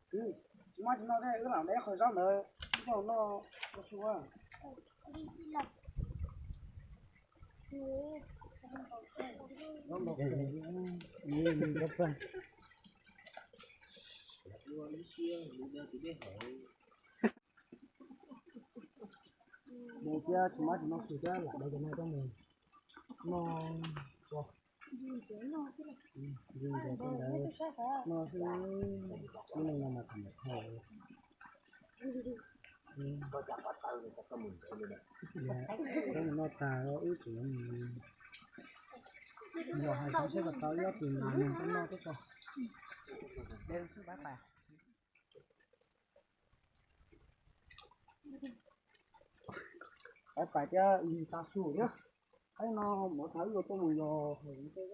Tsis muaj tsis no thiab, wb lam de qhov zaub ntawd ib zaug noj ua su. Mus thiab tsis muaj tsis no su thiab lam de cov no coj mus noj ua. Ntawd no xwb, ib leeg no mas tham ntawm thau. Noj tag wb tseem yog hais tau seb puas tau ib ob tus nas nug koj noj xwb tso. De xwb pais pais. Pais pais thiab lig tas su thiab. Qaib no mus thaum wb yuav tuaj mus yos hauv tej.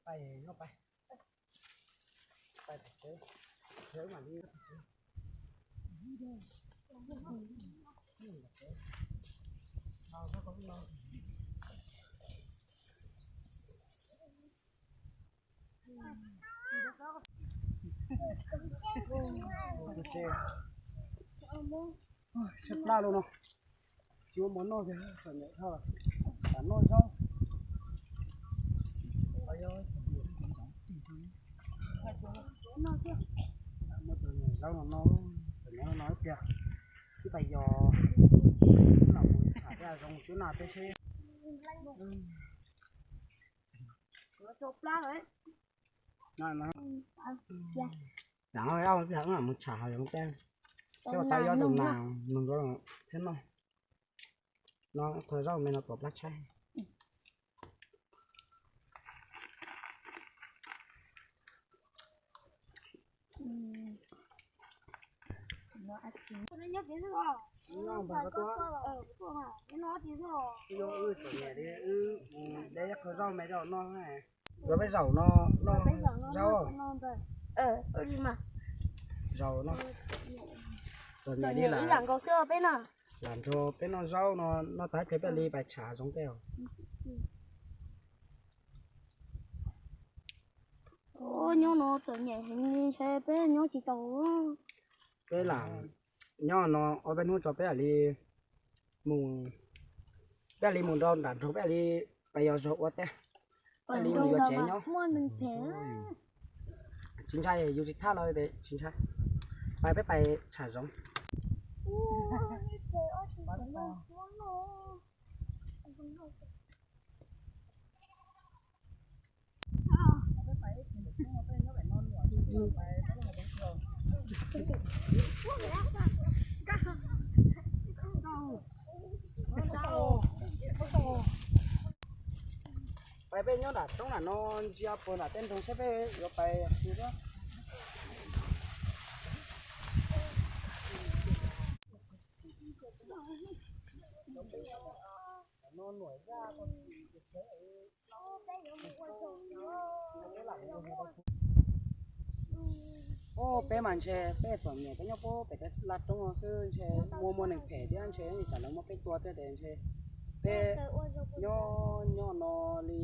Pais noj pais. Pais pais tsev, tsev mam li. Tshaib plab lawm no. Tsis muaj mov noj tiag, txom nyem dhau. Tam noj zaub. Zaub no no, txom nyem no no tiag. Twb pais yos, los mus tham tej zoo cub noj tej seb. Lam mus tsham hauv yoov tej, seb puas tau ib ob tus nas nug rau thiab noj. No qhov zaub me no tuav plab tshaib. Txom nyem li, wb mus de ib qho zaub me coj noj. Yuav peb zaum no noj zaub. Zaum no, txom nyem li lam nkaus xwb peb no. Lam nrog peb noj zaub no, noj tag peb li pais tsham zoov tej os. Nyob no txom nyem heev li, ntshe peb nyob tsis tau. Peb lam nyob no ob peb hnub tso peb lam li mus, peb lam li mus rau nram nroog, peb lam li pais yos zog ua teb, peb lam li mus yuav tsev nyob. Tsis ntshai, yus tsis thab los tsis ntshai. Pais peb pais tsham zoov. Pais peb nyob nram roob nram no, ntsia puag nram tej nroog seb peb yuav pais xwb thiab. Peb mas ntshe peb txom nyem, peb nyob puag pem tej laj roob no xwb, ntshe muaj muaj neeg phem thiab, ntshe tsam lawv muab peb tua thiab ces ntshe peb nyob nyob no li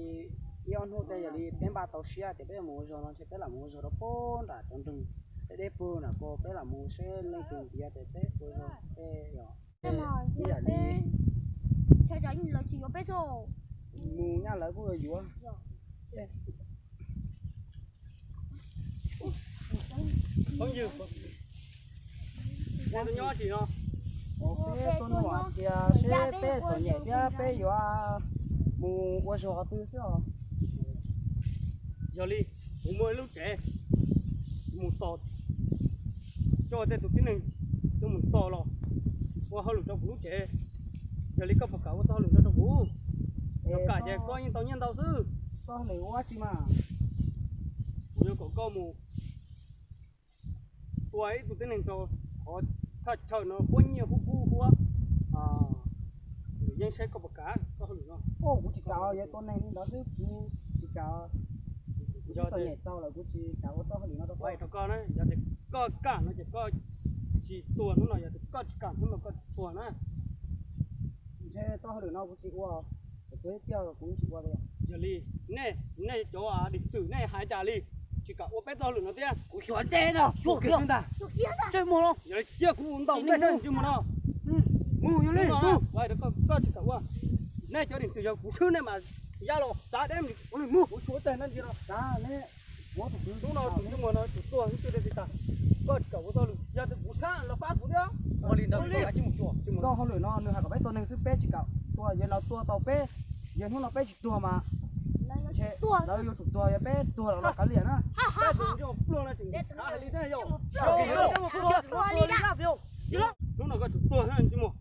ib ob hnub tej, yog li peb npaj tau siab tias peb yuav mus ua zog no ntshe peb lam mus ua zog rau puag nram cov nroog deb deb puag nram ko, peb lam mus seb leej twg ntiav ces peb ua zog tej os. Ib yam li mus nyaj lawv kuj yuav yuav. Phooj ywg, peb tuaj nug hais tias seb peb txom nyem thiab peb yuav mus ua zog qhov twg xwb os. Yog li, kuv muaj ib lub tsev mus tos, coj tej tus tib neeg tuaj mus tos los ua hauj lwm rau kuv lub tsev. Yog li koj puas kam ua tau hauj lwm no rau kuv? Yog kam ces koj yeej tau nyiaj ntau xwb. Koj hauj lwm ua dab tsi mas? Kuv yuav kom koj mus tua ib tug tib neeg rau qhov thaj chaw no huab nyiaj huab kub huab, yeej saib koj puas kam. Kuv tsis kam, yog tua neeg li ntawd xwb kuv tsis kam. Kuv txom nyem txaus lawm kuv tsis kam ua txoj hauj lwm no rau koj. Yog tias koj kam no ces koj tsis tuag hnub no, yog tias koj tsis kam hnub no koj tsis tuag na. Ntshe txoj hauj lwm no kuv tsis ua, kuv tsis ua. Yog li nej, nej cov dim twm nej hais cas li, tsis kam ua peb txoj hauj lwm no thiab? Kuv xyuas deb no, xyuas kiag xwb ntag. Yog li cia kuv ntaus nej ntsej muag no. Mus, yog li koj tsis kam ua, nej cov dim twm yog kuv swb nej mas ya los txav deb mus, kuv xyuas tag no ntsia los txav ne. Hnub no tus ntsej muag no tus tuag xwb tsis tag, koj tsis kam ua txoj hauj lwm, yog tias kuv sab los pab kuv thiab. Ua li ntawd, txoj hauj lwm no nws hais kom peb tua neeg xwb peb tsis kam tua, yog los tua tau peb, yog hnub no peb tsis tuag mas ntshe lawv yuav tsum tuag, yog peb tuag los los kav liam na. Hnub no koj tsum tuag, ntsej muag.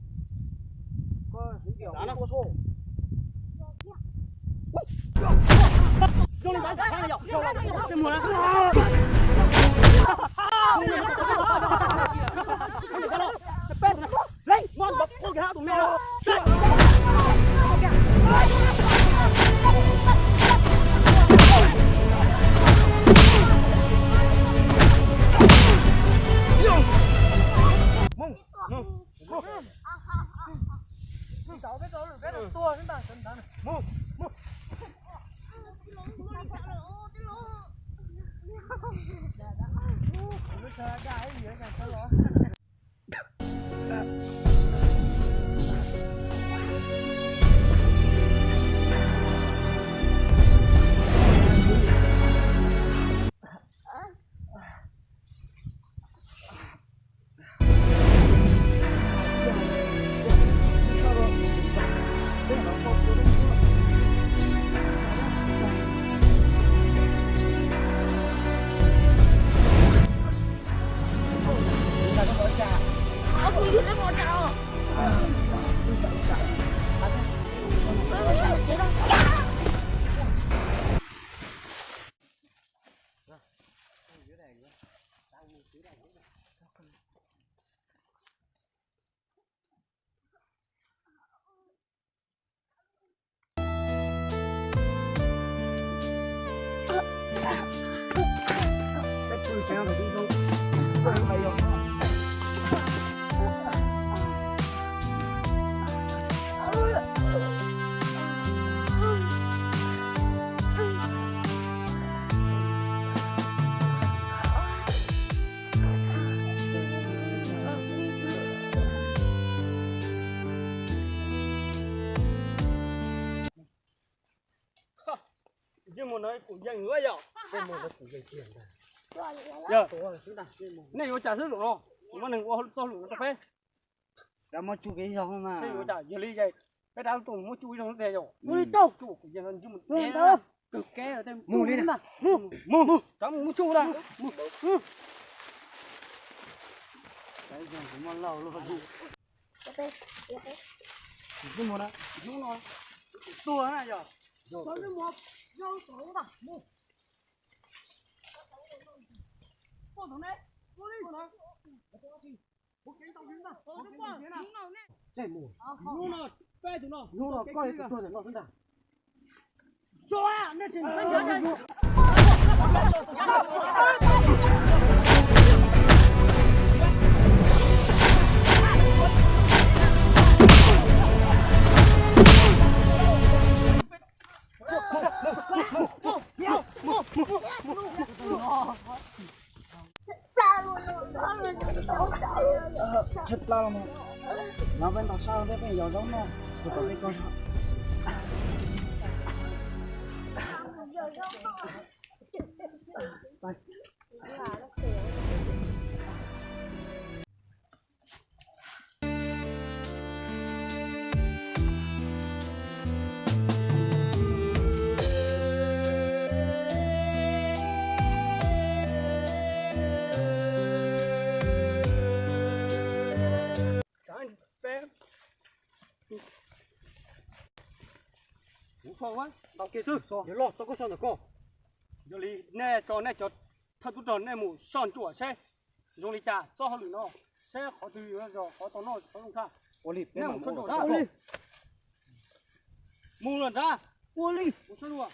Ntsej muag no kuj yeej yuav yom. Yog nej yuav cas xwb zaum no, muaj neeg ua txoj hauj lwm no rau peb. Seb yuav cas, yog li peb rov tuaj muab tsuj ib zaug tiag yom. Mus li tau, tsuj kuv yeej ntsej muag ntawd. Mus li na, mus, mus, mus, rov mus muab tsuj na. Mus, mus. Ntsej muag na, hnub no tuag na yog. Hnub no koj yuav tsum tuag ntawm no xwb ntag. Tshaib plab los mas, nov peb ntaus sab thiab peb yos zaub noj, tus kom peb koj. Kuv so ntau kiag xwb, yog loj txog koj so ntawm koj. Yog li nej tso nej cov thawj tub rog nej mus soj ntsuam seb zoo li cas txoj hauj lwm no, seb qhov twg yog qhov tau noj qhov zoo tshaj. Nej mus soj ntsuam seb. Mus lawm nrad. Ua li. Mus sab lua.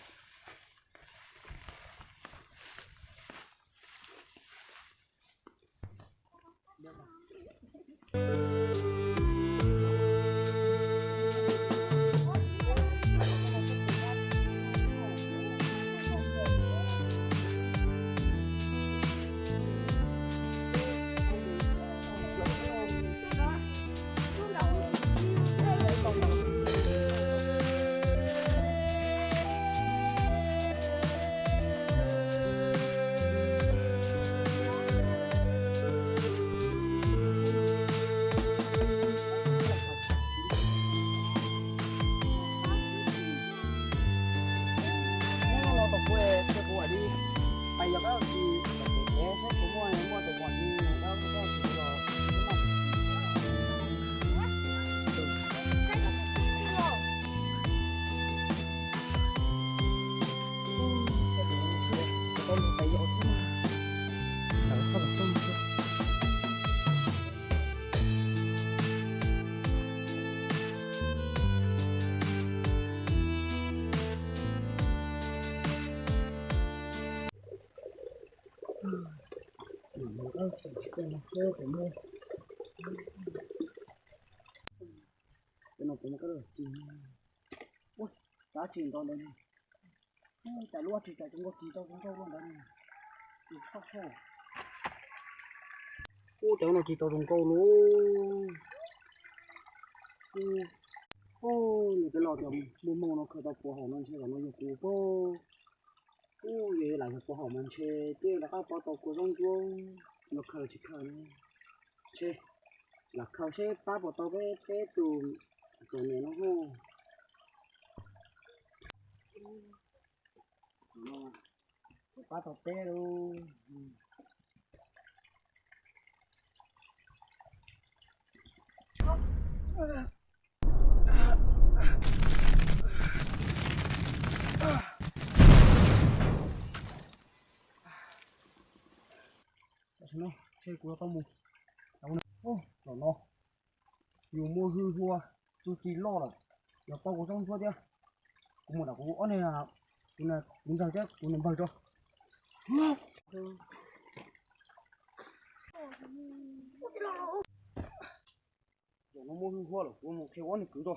Ua, tab tsis nto ntawd, cas lub ua tsis cas zoo nkauj tsis tau zoo nkauj luaj ntawd. Ua, cov no tsis tau zoo nkauj lauj. Ua, nws twb los tias muaj hmoo no khaws tau puas hauv no ntshe los no yog kuv pob. Ua, yog lam yog puas hauv mas ntshe twb rov qab pab tau kua zaub ntsuab no khaws tsis khaws ne. Ntshe lam khaws seb pab puas tau peb peb tus txiv niam no hos. Pab tau peb lauj. Tam sim no ntshe kuv yuav tau mus. Tam no yus muaj hwj huaj txuj ci loj lawm, yog pab kuv zaub ntsuab thiab. Kuv mus nram kuv ob niag, kuv ntxawg thiab kuv niag npawg tso. Zaum no muaj hwj huaj lawm kuv mus qhia ob niag kwv tso.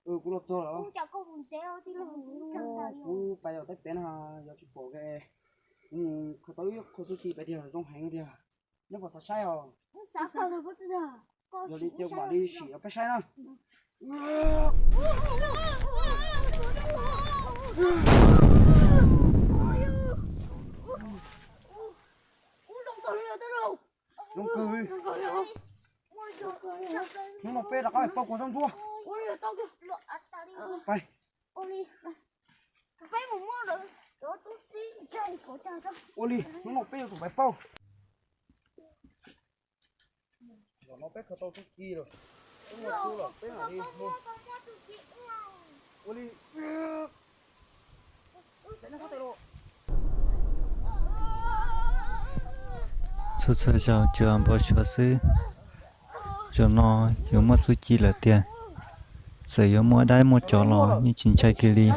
Kuv los txog lawm. Kuv pais yog teb pem no yog tsis pom, kuv mus kho tau ib qho txuj ci pais tiag zoo heev tiag. Neb puas xav saib os? Yog li ces mam li sim rau peb saib na. Zoo kawg li. Hnub no peb rov qab pab kua zaub ntsuab. Pais. Ua li, hnub no peb yuav tsum pais pauj. Zaum no peb khaws tau txuj ci lawm, peb muaj txuj lawm peb mam li mus. Ua li. Txhua txhua zaus tsuas npau suav xwb, zaum no yuav muaj txuj ci lawm tiag. Txawm yuav muaj dab muaj tsov los yeej tsis ntshai kiag li.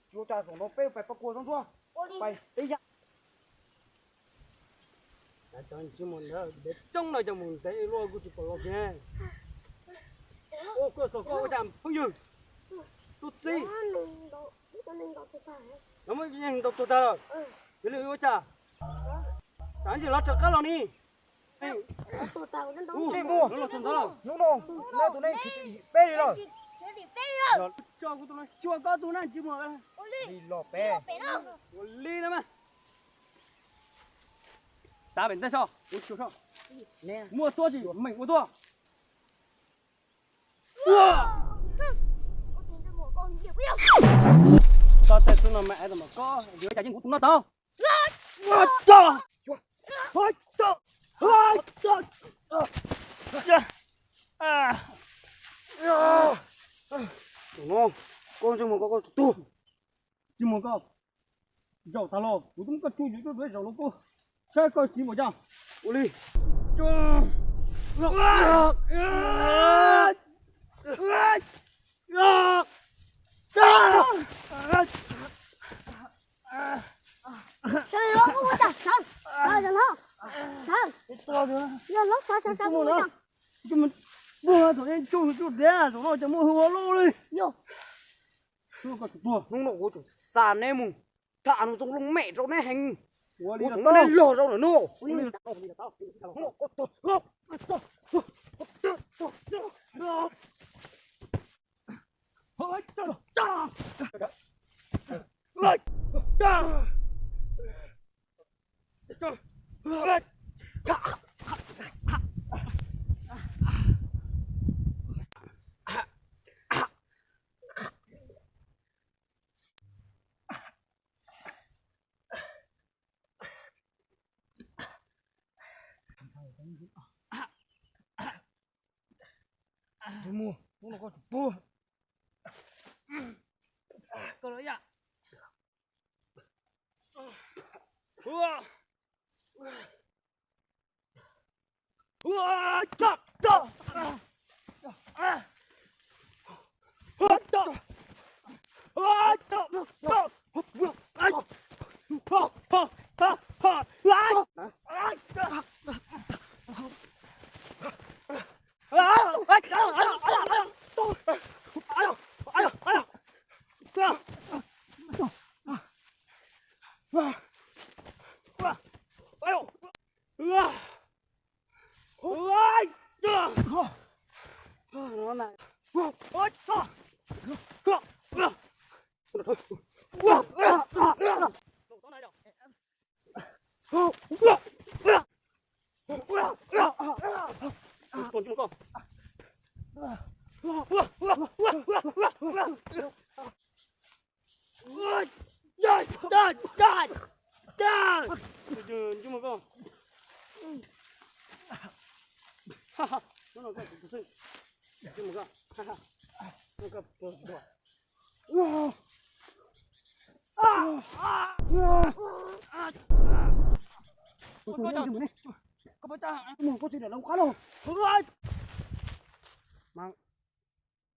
Tsis ua cas, zaum no peb pais pab kua zaub ntsuab, pais peb yam. Cov ntsej muag ntawd ntev coob no cov mus ntev luaj kuj tsis pom los kiag. Ua koj txog koj ua cas phooj ywg? Tub txib. Los muab yeeg ntaus tuag tag lawm. Yog li ua cas? Tsam ntsis los rov qab los ni. Ntsej muag, hnub no nej khiav peb li lawm. Yog tso kuv tus no xyuas koj tus na ntsej muag. Li los peb. Ua li no mas. Tav pem ntej so, kuv xyuas so. Muaj tuaj tsis meem ua tuaj. Koj tej xub no mas es tau mas koj yuav cas yeej kuv tus no tau. Ua tso. Ua tso. Ua tso. Ua tso. Zaum no koj ntsej muag koj, koj tuag. Ntsej muag koj, zaum tag los kuv twb muab koj tsuj yuav tuaj zaum no koj saib koj tsis mus cas. Ua li. Sawv los, ua cas sawv, sawv los, sawv, yog los sawv sawv sawv mus. Thaum ub tsuj tsuj diav, zaum no ces muaj hwj ua loj li. Hnub no kuv tsum xa neb mus tham nws zoo loo mem rau neb heev. Kuv tsum muab neb log rau ntawm no. Ntsej muag, hnub no koj tsum tuag. Koj los yam. Koj puas tau?